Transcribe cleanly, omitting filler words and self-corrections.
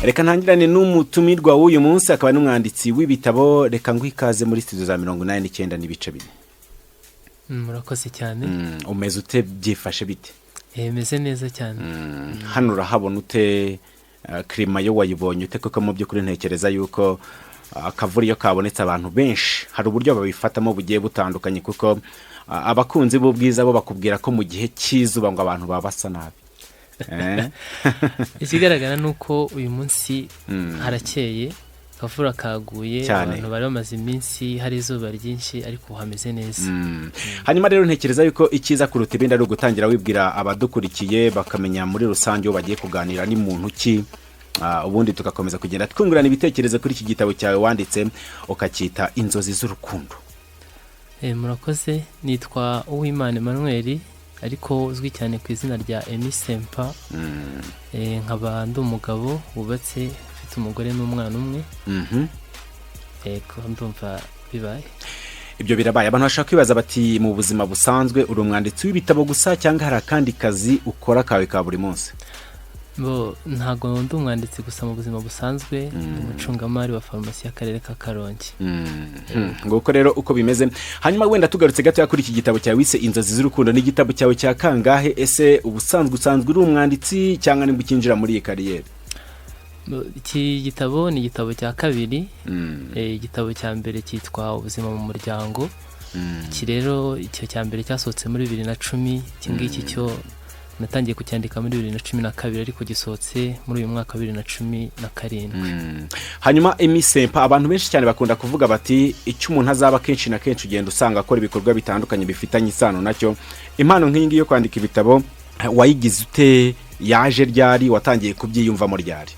Reka ntangirane n'umutumirwa w'uyu munsi, akaba n'umwanditsi w'ibitabo. Reka nguhe ikaze muri studio za 89.4. Murakoze cyane. Umeze ute? Byifashe bite? Meze neza cyane. Hano urahabona ute? Climat yo wayibonye ute? Kuko mu by'ukuri ntekereza yuko akavura iyo kabonetse, abantu benshi hari uburyo babifatamo bugiye butandukanye, kuko abakunzi b'ubwiza bo bakubwira ko mu gihe cy'izuba ngo abantu baba basa nabi. Ikigaragara ni uko uyu munsi harakeye, akavura kaguye. Cyane. Abantu bari bamaze iminsi hari izuba ryinshi, ariko ubu hameze neza. Hanyuma rero ntekereza yuko icyiza kuruta ibindi ari ugutangira wibwira abadukurikiye, bakamenya muri rusange uwo bagiye kuganira ni muntu ki. Ubundi tugakomeza kugenda twungurana ibitekerezo kuri iki gitabo cyawe wanditse ukacyita Inzozi z'Urukundo. Murakoze. Nitwa Uwimana Emmanuel, ariko uzwi cyane ku izina rya Emmy Sempa. Nkaba ndi umugabo wubatse, ufite umugore n'umwana umwe. Yego, ndumva bibaye. Ibyo birabaye. Abantu bashobora kwibaza bati: mu buzima busanzwe uri umwanditsi w'ibitabo gusa, cyangwa hari akandi kazi ukora kawe ka buri munsi? Bo, ntabwo ndi umwanditsi gusa. Mu buzima busanzwe ndi umucungamari wa farumasi y'akarere ka Karongi. Nguko rero uko bimeze. Hanyuma wenda tugarutse gatoya kuri iki gitabo cyawe wise Inzozi z'Urukundo, ni igitabo cyawe cya kangahe? Ese ubusanzwe usanzwe uri umwanditsi, cyangwa nibwo ukinjira muri iyi carrière? Bo, iki gitabo ni igitabo cya kabiri. Igitabo cya mbere cyitwa Ubuzima mu Muryango. Iki rero, icyo cya mbere cyasohotse muri 2010. Iki ngiki cyo natangiye kucyandika muri 2012, ariko gisohotse muri uyu mwaka wa 2017. Hanyuma Emmy Sempa, abantu benshi cyane bakunda kuvuga bati icyo umuntu azaba, kenshi na kenshi ugenda usanga akora ibikorwa bitandukanye bifitanye isano nacyo. Impano nk'iyi ngiyi yo kwandika ibitabo wayigize ute? Yaje ryari? Watangiye kubyiyumvamo ryari?